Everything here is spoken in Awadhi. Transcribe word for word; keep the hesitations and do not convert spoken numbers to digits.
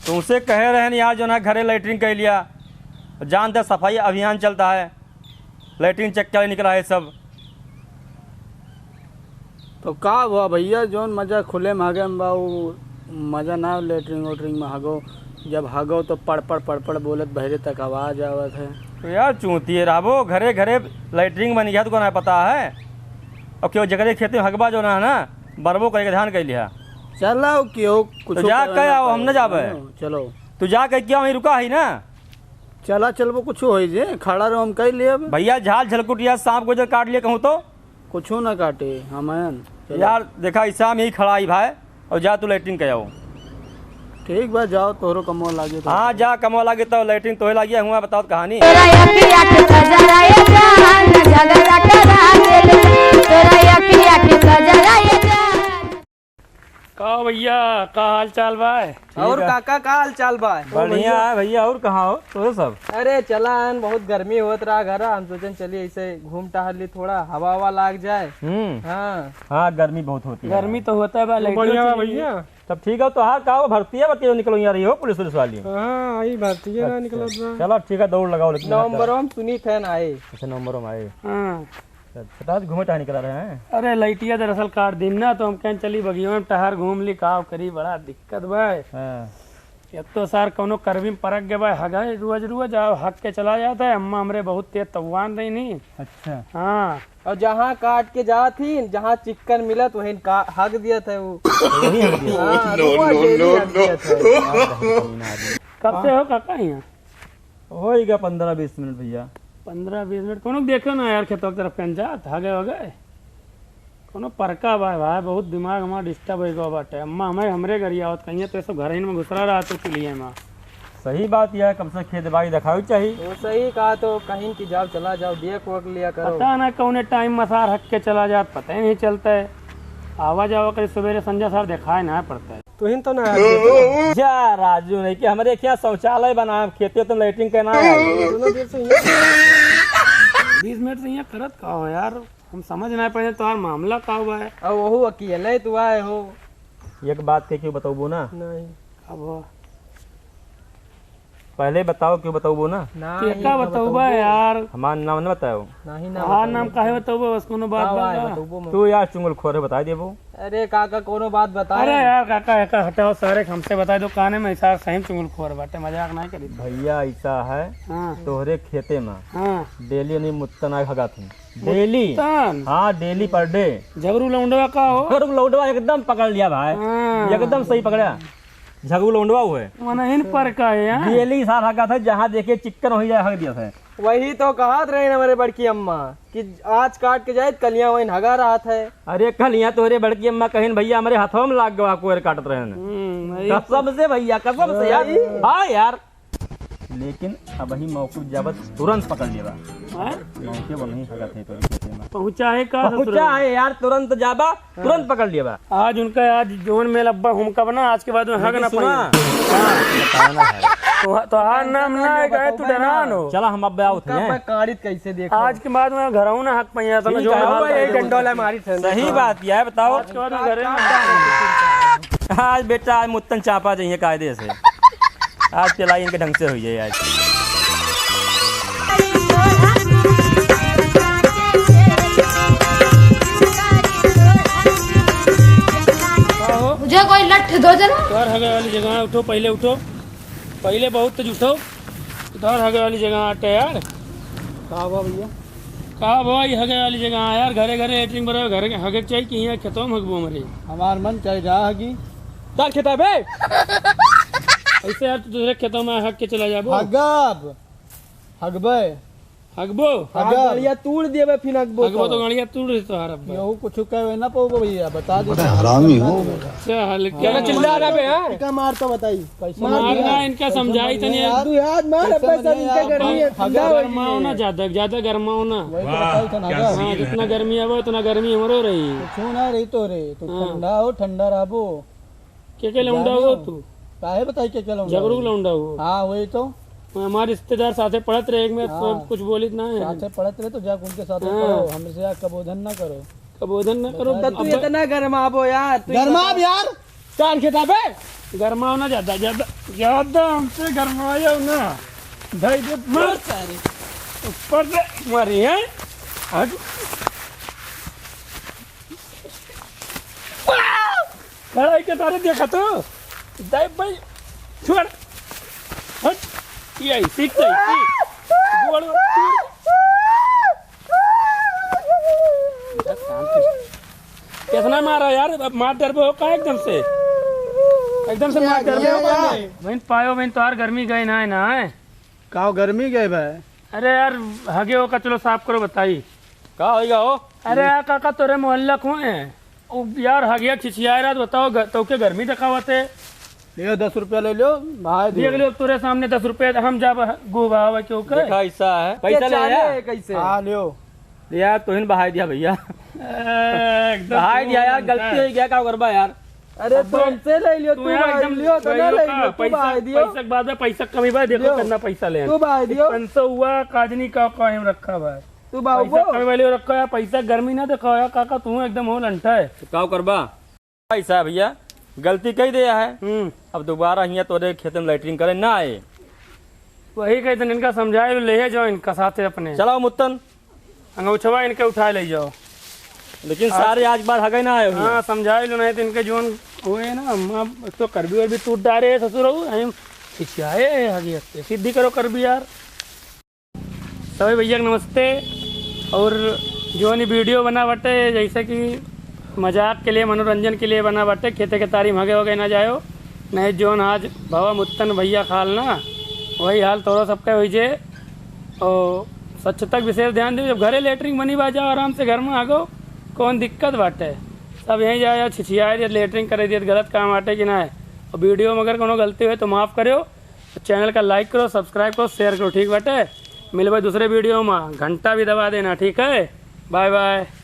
तुमसे कहे रहन यार, जो ना घरे लैट्रिन कर लिया, जानते सफाई अभियान चलता है, लैट्रिन चेक करे निकला है सब। तो का हुआ भैया, जौन मजा खुले में हगे में बा, उ मजा ना लेटरिन वेटरिन में हगो। जब हगो तो पड़ पड़ पड़ पड़ बोलत बहरे तक आवाज आवत है। तो यार चूतिए रहबो, घरे घरे लैट्रिन बन गया, तुमको ना पता है? और क्यों जगह खेत में हगबा जो ना है ना, बरबो करके ध्यान कर लिया। चलो क्यों कुछ तो जा कह आओ, हम न जाबे। चलो। तू जा कह के वहीं रुका है ना। चला चलबो, कुछ होई जे, खड़ा रहो, हम कह लेब। भैया झाल झलकुटिया सांप गुजर काट लिया कहूँ तो। कुछो ना काटे, हमन। चलो। यार, देखा, ई साम यही खड़ा ही भाई, और जा तू लैट्रिन के आओ। ठीक बा, जाओ, तोहरो कमवा लागे तो। हाँ, जा, कमवा लागे तो लैट्रिन तोहे लागी, हुआ बताओ कहानी। तोरा अखिया के कजरा ये जान, झगड़ा करा देले। तोरा अखिया के कजरा ये जान। का भैया, का हाल चाल बा? ठीक और है। काका, का हाल चाल बा? बढ़िया है भैया, और कहाँ हो तोरे सब? अरे चला हन, बहुत गर्मी होत रहा घर, हम सोचन चली ऐसे घूम टहल ली, थोड़ा हवा हवा लाग जाए। हम्म। हाँ। हाँ, गर्मी बहुत होती है। गर्मी तो होता है बा, तो लेकिन बढ़िया बा चलिए। भैया। तब ठीक है, तो हाँ, का हो, भर्ती है, बा, क्यों निकलो यहाँ रही हो पुलिस उलिस वाली? हाँ, आई भर्ती है ना अच्छा, निकलत बा। चलो ठीक है, दौड़ लगाओ, लेकिन नवंबर में सुनी थे ना आए। अच्छा, नवंबर में आए। हाँ। अच्छा, तो आज घूमे टहल निकला रहे हैं? अरे, लइटिया दरअसल काट दिन ना, तो हम कहें चली बगिया में टहर घूम ली, का करी, बड़ा दिक्कत बा। हाँ। एक तो सार कौनो करवी में परक गए बा, हगे रोज रोज, आओ हग के चला जाता है। अम्मा हमरे बहुत तेज तवान रही नी। अच्छा। हाँ। और जहाँ काट के जात ही, जहाँ चिक्कन मिलत, वहीं का हग दिया था वो। वहीं हग दिया। हाँ, तो वो डेली हग दिया था। कब से हो काका यहाँ? होई गया पन्द्रह बीस मिनट भैया। पन्द्रह बीस मिनट। कौनो देखे ना यार, खेतवा के तरफ कहीं जात, हगे वगे। कौनो परका बा भाई, बहुत दिमाग हमार डिस्टर्ब हो गवा बाटे। अम्मा हमें, हमरे गरियावत कहिए तो सब घर ही में घुसरा रहा तो चुलिए में। सही बात यह है, कम से खेत बाड़ी दिखावे चाहिए। वो सही कहा तो कहीं की जाओ, चला जाओ, देख वोख लिया करो। पता ना कौने टाइम मसार हग के चला जात, पता ही नहीं चलता है। आवा जावा करी सवेरे संझा सार दिखाई ना पड़ता है। तुहिन तो ना हग देते। जा राजू, नहीं कि हमरे क्या शौचालय बनाए, खेते तुम लैट्रिन के ना आए। दोनों देर से यहाँ बीस मिनट से यहाँ करत का हो यार, हम समझ ना पाए तोहार मामला का हुआ है। अब वहू अकेले तू आए हो। एक बात के क्यों बतौबो ना? नहीं। अब पहले बताओ, क्यों बतौबो ना? ना, केका बतौबा यार? हमार नाम न बताओ। नहीं, ना हमार नाम काहे बतौबा? बस कोनो बात का बा है, का? बतौबो मत। तू यार चुंगलखोर है, बता देबो। अरे काका, कोनो बात बता। अरे यार काका, एका हटाओ सारे, हमसे बता दो काने में, सार सही में चुंगलखोर बाटे, मजाक नहीं करी। भैया ऐसा है, हाँ। तोहरे खेते में हाँ। डेली नहीं मुत्तन आग हगात हूँ। डेली। मुत्तन? हाँ, डेली per day। झगरू लौंडवा का हो? झगरू लौंडवा एकदम पकड़ लिया भाई। हाँ। एकदम सही पकड़ा। झगरू लौंडवा हुए। मनहिन पर का है, हाँ? डेली सार हगात है, जहाँ देखे चिक्कन हो जाए, हग दिया है। वही तो कहत रहे हमारे बड़की अम्मा कि आज काट के जाए, कलिया वहीं हगा रहत है। अरे कलिया तोहरे बड़की अम्मा कहिन भैया, हमरे हथवा में लाग गवा, कोयर काटत रहन। हम्म, वही तो। कसम से भैया, कसम से यार। वही। हाँ यार। लेकिन अबही मौके जाबा, तुरंत पकड़ लेबा। हाँ? मौके पर नहीं हगत है तोरे खेते में। पहुँचा है का पहुँचा ससुर? है यार, तुरंत जाबा, हाँ। तुरंत पकड़ लेबा। आज उनका, आज जोन में लब्बा हम कब ना, आज के बाद में हग लेकिन ना सुना। पाइए। हाँ। बताना है। तो, तोहार नाम ना आए, काहे तू डरान हो? चला हम अब आउत हैं। काड़ित कैसे देखो? आज के बाद में घरऊ ना हग पाइए, तो ठीक जो है, ना भाई, यही डंडोला मारी थे। सही बात यह है, बताओ। आज के बाद में घरे ना। आज बेटा, आज मुत्तन चापा जाइए कायदे से। आज पिलाई इनके ढंग से हुई है आज। मुझे कोई लठ दो जरा। उधर हगे वाली जगह उठो, पहले उठो, पहले बहुत तेज उठो। उधर हगे वाली जगह आटे यार। का हुआ भैया? का भाई, हगे वाली जगह आ यार, घरे घरे लेटरिन बराबर, घरे हगे के चाहिए कि यहाँ खेतों में हगबो मरे? हमार मन चाहे जा हगी। तार खेता बे। ऐसे यार, तू दूसरे खेतों में हग के चला जाबो। हगब। हगबे। हगबो। हगब। गड़िया तूड़ देबे, फिर हगबो हगबो तो। तो गड़िया तूड़ दे तोहार अब। यहू कुछ कहे ना पाबो भैया, बता दे। बड़ा हरामी हो बेटा। अच्छा, हल्का चलो, चिल्ला रहा बे, हाँ? का मार तो बताई। कैसे मारना मार दिया? इनका कैसे समझाई मार तनी दिया यार? तू याद मार, कैसे अब मार पैसा दिया इनके यार? गर्मी है, अब ठंडा हो गरमाओ गई ना है। ज्यादा, ज्यादा गरमाओ ना। वही तो वाह, बताई था ना। क्या हाँ, सीन है। जितना गर्मी आवे, उतना गर्मी हमरो रही। तो क्यों ना रही तो रे, तो हाँ। ठंडा हो, ठंडा रहबो। के के लौंडा हो तू? काहे बताई के, के लौंडा झगड़ू हो? लौंडा हो। हाँ, वही तो। हमारे रिश्तेदार साथे पढ़त रहे, एक में हाँ। सब कुछ बोलित ना है। साथे पढ़त रहे तो जा उनके साथे हाँ। पढ़ो, हमसे आ कबोधन ना करो। कबोधन ना करो। बता तो तू दे। इतना गरमाबो यार, तू गरमाब बता। यार, चार खेता पे। गरमाओ ना ज्यादा, ज्यादा, ज्यादा हमसे गरमायो ना। भाई दे मर। सारे। ऊपर से मारी है। हट। खड़ा होके तारे देखा तो। दाई भाई, छोड़। हट। ये आई, सीख गई, सीख। गोड़, गोड़। कितना मारा यार, अब मार डरबे हो का एकदम से? एकदम से मार डरबे हो का? बहन पायो, बहन तोहार गर्मी गए ना है, ना है? का हो, गर्मी गए भाई? अरे यार, हगे हो का, चलो साफ करो, बताई। का होइगा हो? अरे यार काका, तोरे मोहल्ला को है। ओ यार, हगिया छिछियाए रात, बताओ, ग-, तोके गर्मी देखावत है। लियो, दस रुपया ले लियो, भाई देख दियो। लियो, तोरे सामने दस रुपया, हम जाब ह-, गो बहावे के ओकर। देखा, ऐसा है। पैसा ले चाले आया? है कैसे? हाँ, लियो। यार, तोहिन बहाई दिया भैया। ए, एकदम बहाई तू दिया यार, बनता गलती है। हो गया, का करबा यार? अरे, अब तू हमसे ले लियो, तू तू यार भाई एकदम लियो, तो ना वही ले का, लियो, तू पैसा, भाई दियो। पैसा के बाद में पैसा कमी बा, देखो लियो। कितना पैसा ले आए। तू भाई दियो। पाँच सौ हुआ, काजनी का कायम रखा भाई। तू बाबू पैसा कमे वाले रखो यार, पैसा गर्मी ना दिखाओ यार, काका तू एकदम हो लंठा है। तो का करबा? भाई साहब भैया, गलती कही दिया है। हम्म। अब दोबारा हियाँ तोरे खेत में लैट्रिन करे ना आए। वही कही तो इनका समझाए ले जाओ इनका साथे अपने। चलाओ मुत्तन। अंगौछवा इनके उठा ले जाओ। लेकिन आज सारे आज बार हगे ना आए हुए। हाँ, समझाए लो, नहीं तो इनके जोन हुए ना, हम तो करबी और भी टूट डारे है ससुर, हम खिसियाए है हगे। सीधी करो करबी यार। सभी भैया के नमस्ते। और जोन ई video बना बाटे, जैसे कि मजाक के लिए, मनोरंजन के लिए बना बाटे, खेते के तारी में हगे वगे ना जायो, नहीं जोन आज भवा मुत्तन भैया खाल ना, वही हाल तोरो सबके होई जे। और स्वच्छता के विशेष ध्यान दियो, जब घरे लेटरिन बनी बा, जाओ आराम से घर में हगो, कौन दिक्कत बाटे? सब यहीं जाए, जाए छिछियाए दिए, लेटरिन करे दिए, गलत काम बाटे कि ना है? और video में अगर कोनो गलती हुए तो माफ़ करियो। Channel का like करो, subscribe करो, share करो, ठीक बाटे? मिलबे दूसरे video में, घंटा भी दबा देना, ठीक है? Bye bye।